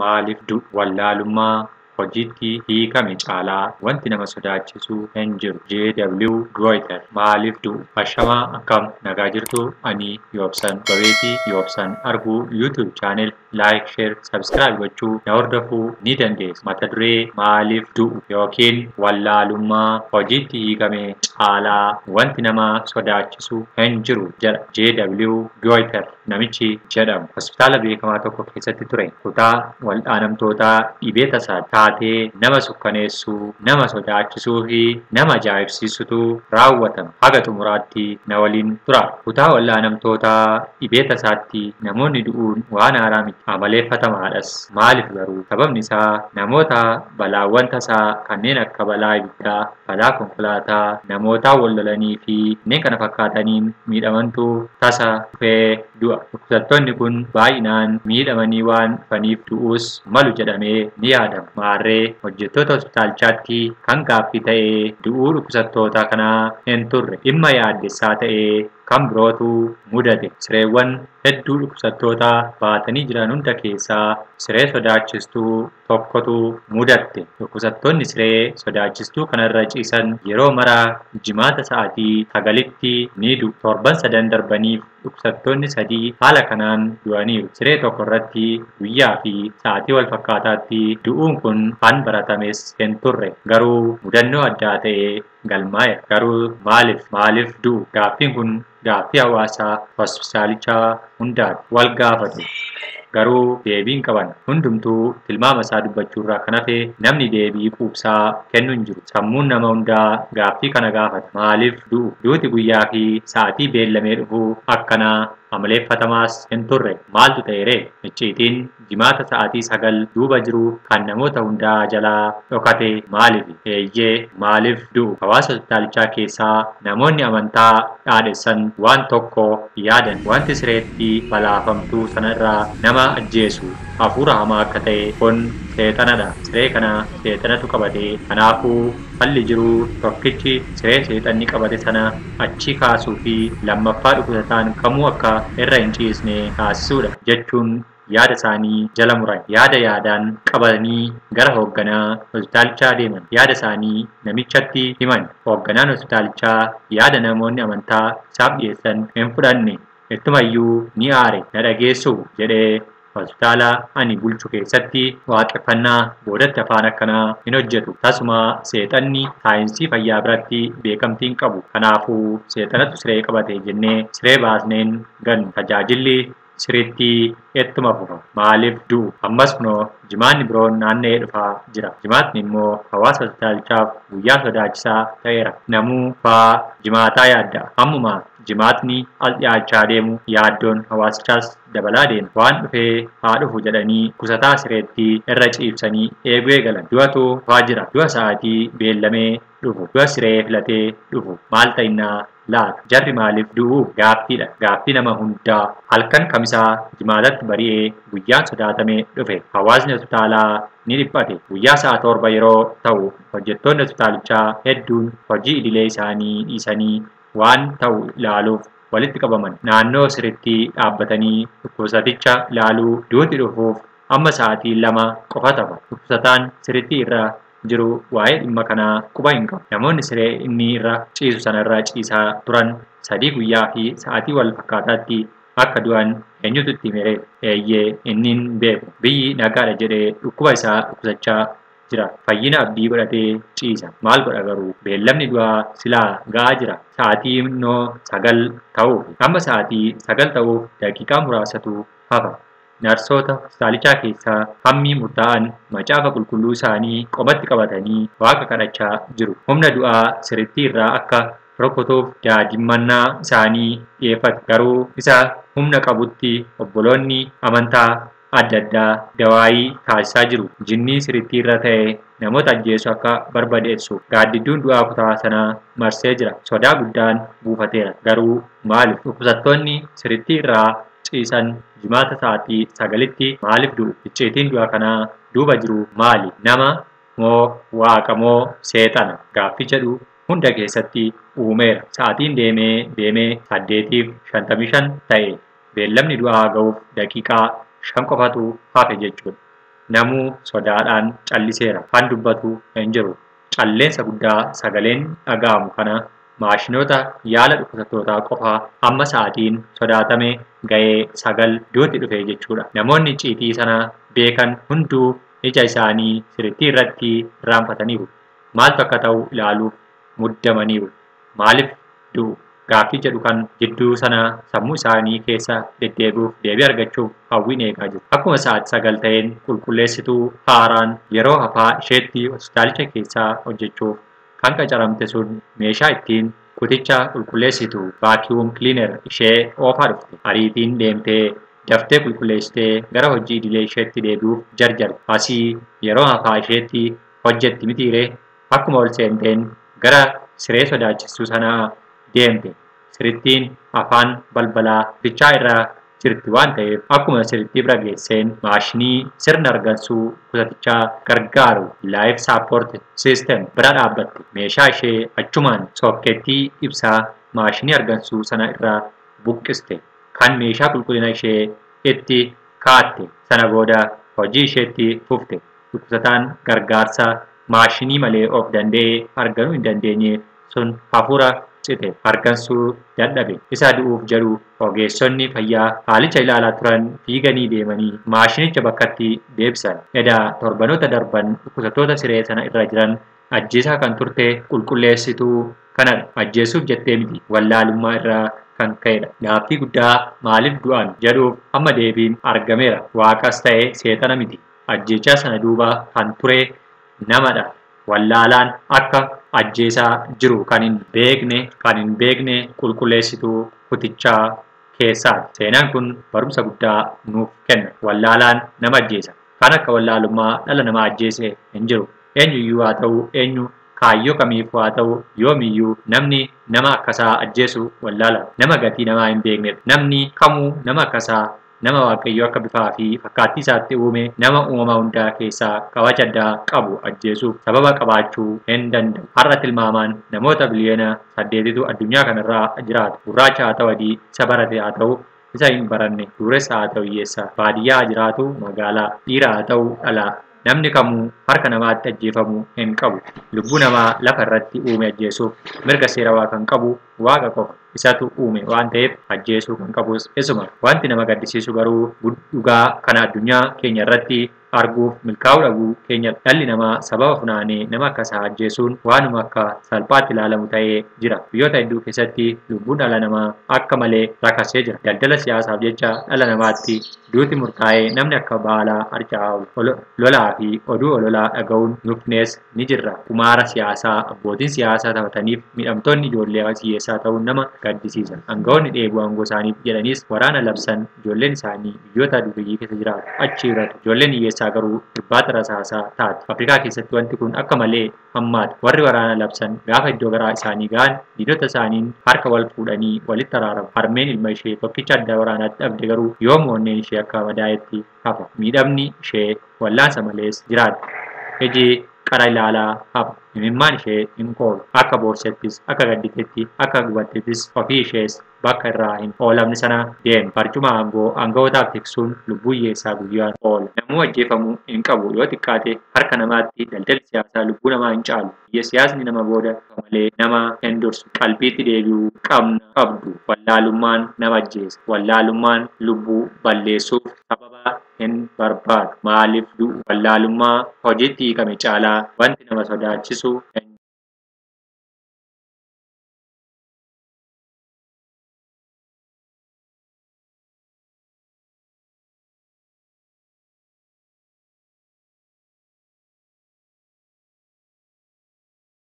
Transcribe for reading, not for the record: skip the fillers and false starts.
Maaliif du'u? Wallaalummaa hojiitti hiikame caalaa wanti nama sodaachisu hin jiru. J.W. Goiter. Maaliif du'u? Ashamaa akkam nagaa jirtu? Ani Yoobsan Babeetii. Yoobsan Arguu YouTube channel like, share, subscribe gochuu na hordofuu ni dandeessu. Mata duree maaliif du'u yookiin wallaalummaa hojiitti hiikame caalaa wanti nama sodaachisu hin jiru jedha J.W. Goiter namichi jedhamu. Hospitaala beekamaa tokko keessatti ture. Kutaa wal'aanamtootaa dhibee tasaa taatee nama sukkaneessuu, nama sodaachisuu fi nama ajaa'ibsiisutu raawwatama. Haga xumuraatti na waliin tura. Kutaa wal'aanamtootaa dhibee tasaatti namoonni du'uun waan haaraa miti. Amaleeffatamaadhas. Maaliif garuu? Sababni isaa namoota balaawwan tasaa kanneen akka balaa ibiddaa, balaa konkolaataa, namootaa wal lolanii fi kanneen kana fakkaataniin miidhamantu tasa dhufee du'a. Dhukkubsattoonni kun baay'inaan miidhamanii waan dhufaniif du'uus malu jedhamee ni yaadama. Maarree hojjettoota hospitaalichaatti kan gaaffii ta'ee du'uu dhukkubsattoota kanaa hin turre. Dhimma yaaddessaa ta'ee kan birootu mudate. Sireewwan hedduu dhukkubsattoota baatanii jiran hunda keessaa siree sodaachistuu tokkotu mudatte. Dhukkubsattoonni siree sodaachistuu kanarra ciisan yeroo mara jimaata sa'aatii 9tti ni du'u. Torban 3 darbaniif dhukkubsattoonni 3 haala kanaan du'aniiru. Siree tokko irratti guyyaa fi sa'aatii wal fakkaataatti du'uun kun kan baratames hin turre. Garuu mudannoo addaa ta'ee galmaa'eera. Garuu maaliif? Maaliif du'u? Gaaffiin kun gaaffii hawaasaa hospitaalichaa hundaati. Wal gaafatu. Garuu deebiin qaban. Hundumtuu tilmaama isaa dubbachuurraa kan hafe namni deebii quubsaa kennu hin jiru. Sammuun nama hundaa gaaffii kana gaafata. Maaliif du'u? Duuti guyyaa fi sa'aatii beellamee dhufu akkanaa amaleeffatamaas hin turre. Maaltu ta'e ree? Icciitiin jimaata sa'aatii 9 duuba jiru kan namoota hundaa jalaa dhokate maaliif? Eeyyee, maaliif du'u? Hawaasa hospitaalichaa keessaa namoonni amantaa dhaadessan waan tokko yaadan. Wanti sireetti balaafamtuu sana irraa nama ajjeesu hafuura hamaa akka ta'e kun seexanadha. Siree kana seexanatu qabate. Kanaafuu falli jiru tokkichi siree seexanni qabate sana achi kaasuu fi lammaffaa dhukkubsataan kamuu akka irra hin ciisne taasisuudha jechuun yaada isaanii jala muran. Yaada yaadaan qabatanii gara hoogganaa hospitaalichaa deeman. Yaada isaanii namichatti himan. Hoogganaan hospitaalichaa yaada namoonni amantaa isaaf dhiyeessan hin fudhanne. Ittumayyuu ni aare. Na dhageessu jedhee hospitaala ani bulchu keessatti waaqeffannaa boodatti afaan akkanaa hin hojjetu. Tasuma seexanni saayinsii fayyaa biratti beekamtii hin qabu. Kanaafuu seexanatu siree qabate jennee siree baasneen gannu. Tajaajilli siriitti ittuma fufa. Maaliif du'u? Ammas kunoo jimaanni biroon naanna'ee dhufaa jira. Jimaatni immoo hawaasa hospitaalichaaf guyyaa sodaachisaa ta'eera. Namuu faa jimaataa yaadda. Ammuma jimaatni al dhiyaachaa deemu yaaddoon hawaasichaas dabalaa deema. Waan dhufee haa dhufu jedhanii kusataa sireetti irra ciibsanii eeguu eegalan. Du'atu dhufaa jira. Du'a sa'aatii beellamee dhufu. Du'a siree filatee dhufu. Maal ta'innaa laata? Jarri maaliif du'u? Gaaffiidha. Gaaffii nama hundaa. Halkan kamisaa jimaatatti bari'ee guyyaan sodaatame dhufe. Hawaasni hospitaalaa ni dhiphate. Guyyaa sa'a 7 yeroo ta'u hojjettoonni hospitaalichaa hedduun hojii idilee isaanii dhiisanii waan ta'u ilaaluuf walitti qabaman. Naannoo siritti dhaabbatanii dhukkubsaticha ilaaluu duuti dhufuuf amma sa'aatii 2 qofa tafa. Dhukkubsataan siritti irra jiru waa'ee dhimma kanaa quba hin qabu. Namoonni siree inni irra ciisu sanarra ciisaa turan 3 guyyaa fi sa'aatii wal fakkaataatti akka du'an eenyutu itti hime? Eeyyee, inni hin beeku. Biyyi nagaadha jedhee dhukkuba isaa dhukkubsachaa jira. Fayyina abdii godhatee ciisa. Maal godha garuu? Beellamni du'aa silaa ga'aa jira. Sa'aatii immoo 9 ta'uuf. Amma sa'aatii 9 ta'uuf daqiiqaa muraasatu hafa. Narsoota hospitaalichaa keessaa hammi murtaa'an macaafa qulqulluu isaanii qomatti qabatanii waaqa kadhachaa jiru. Humna du'aa sirriitti irraa akka rukutuuf daadimmannaa isaanii dhiyeeffatu. Garuu isa humna qabutti obboloonni amantaa adda addaa dawaayii taasisaa jiru. Jinnii sirriitti irra ta'e namoota ajjeesu akka barbadeessu. Gaaddidduun du'aa kutaa sanaa marsee jira. Sodaa guddaan buufateera. Garuu maaliif? Dhukkubsattoonni sirriitti irraa ciisan jimaata sa'aatii 9tti maaliif du'u? Icciitiin du'a kanaa duuba jiru maali? Nama moo waaqa moo seexana? Gaaffii jedhu hunda keessatti uumeera. Sa'aatiin deemee deemee 8:55 ta'e. Beellamni du'aa ga'uuf daqiiqaa 5 qofatu hafe jechuudha. Namuu sodaadhaan calliseera. Kan dubbatu hin jiru. Calleensa guddaa sagaleen dhaga'amu kana maashinoota yaala dhukkubsattootaa qofaa amma sa'aatiin sodaatame ga'ee 9 duuti dhufe jechuudha. Namoonni icciitii sana beekan hunduu ija isaanii sirrittii irratti irraanfataniiru. Maaltu akka ta'u ilaaluuf muddamaniiru. Maaliif du'u? Gaaffii jedhu kan jidduu sana sammuu isaanii keessa deddeebi'uuf deebii argachuuf hawwiin eegaa jiru. Akkuma sa'aatii 9 ta'een qulqulleessituu haaraan yeroo hafaa isheetti hospitaalicha keessaa hojjechuuf kan qacaramte sun meeshaa ittiin kuticha qulqulleessitu vaakiyuum kiliinar ishee oofaa dhufte. Ariitiin deemtee daftee qulqulleessitee gara hojii idilee isheetti deebi'uuf jarjarte. Asii yeroo hafaa isheetti hojjetti mitiiree akkuma ol seenteen gara siree sodaachistuu sanaa deemte. Sirittiin afaan balbalaa kutichaa irra jirti waan ta'eef akkuma sirittii bira geesseen maashinii sirna argansuu kutatichaa gargaaru laayif saappoort siistem bira dhaabbatte. Meeshaa ishee achumaan sookkeettii ibsaa maashinii argansuu sana irraa buqqiste. Kan meeshaa qulqullina ishee itti kaa'atte. Sana booda hojii isheetti fufte. Dhukkubsataan gargaarsa maashinii malee of danda'ee arganuu hin dandeenye sun hafuura cite argansuu dadhabe. Isa du'uuf jedhu ogeessonni fayyaa haalicha ilaalaa turan fiiganii deemanii maashinicha bakkatti deebisan. Edaa torbanoota darban dhukkubsattoota siree sana irra jiran ajjeesaa kan turte qulqulleessituu kanadha. Ajjeesuuf jettee miti, wallaalummaa irraa kan ka'edha. Gaaffii guddaa maaliif du'an jedhuuf amma deebiin argameera. Waaqas ta'e seexana miti. Ajjeechaa sana duuba kan ture namadha. Wallaalaan akka ajjeesaa jiru kan hin beekne qulqulleessituu kutichaa keessaati. Seenaan kun barumsa guddaa nuuf kenna. Wallaalaan nama ajjeesa. Kan akka wallaalummaa dhala namaa ajjeese hin jiru. Eenyuyyuu haa ta'u eenyu kaayyoo kamiif haa ta'u yoomiyyuu namni nama akkasaa ajjeesu wallaala. Nama gatii namaa hin beeknedha. Namni kamuu nama akkasaa nama Waaqayyo akka bifaa fi fakkaattii isaatti uume nama uumama hundaa keessaa kabaja addaa qabu ajjeesuuf sababa qabaachuu hin danda'u. Har'a tilmaamaan namoota biliyoona 8tu addunyaa kanarraa jiraatu. Gurraacha haa ta'u adii, isa barate haa ta'u isa hin baranne, dureessa haa ta'u hiyyeessa, baadiyyaa jiraatu magaalaa, dhiira haa ta'u dhalaa. Namni kamuu harka namaatti ajjeefamuu hin qabu. Lubbuu namaa lafa irratti uume ajjeesuuf mirga seerawaa kan qabu Waaqa qofa. Isatu uume waan ta'eef ajjeesuu kan qabus isuma. Wanti nama gaddisiisu garuu dhugaa kana addunyaa keenya irratti arguuf milkaa'uu dhabuu keenya. Dhalli namaa sababa funaanee nama akkasaa ajjeesuun waanuma akka salphaatti ilaalamu ta'ee jira. Biyyoota hedduu keessatti lubbuun dhala namaa akka malee rakasee jira. Daldala siyaasaaf jecha dhala namaatti duuti murtaa'ee namni akka baalaa harca'aa oolu. Lolaa fi oduu ololaa dhaga'uun nufnees ni jirra. Kumaara siyaasaa abbootiin siyaasaa taphataniif miidhamtoonni ijoollee hiyyeessaa ta'uun nama gaddisiisa. Aangawoonni dheebuu aangoo isaaniif jedhanis waraana labsan ijoolleen isaanii biyyoota dureeyyii keessa jiraatu achi hiratu. Ijoolleen hiyyeessaa garuu irbaata rasaasaa taati. Afrikaa keessatti wanti kun akka malee hammaata. Warri waraana labsan gaafa iddoo garaa isaanii ga'an diinota isaaniin harka wal fuudhanii walitti araaramu. Harmeen ilma ishee tokkicha adda waraanaatti dhabde garuu yoom onneen ishee akka madaa'etti hafa. Miidhamni ishee wallaansa malees jiraatti. Iji qara ilaalaa hafa. Imimmaan ishee hin koolu. Akka boorsettis, akka gadditetti, akka gubattettis ofii ishees bakka irraa hin oolamne sana deema. Barcuma aangoo aangawootaaf tiksuun lubbuu hiyyeessaa guyyaan oola. Namuu ajjeefamuu hin qabu. Yoo xiqqaate harka namaatti daldalli siyaasaa lubbuu namaa hin caalu. Biyya siyaasni nama booda malee nama hin dursu. Qalbiitti deebi'uu qabdu. Wallaalummaan nama ajjeesa. Wallaalummaan lubbuu balleessuuf sababa hin barbaadu. Maaliif du'u? Wallaalummaa hojiitti hiikame caalaa wanti nama sodaachisu hin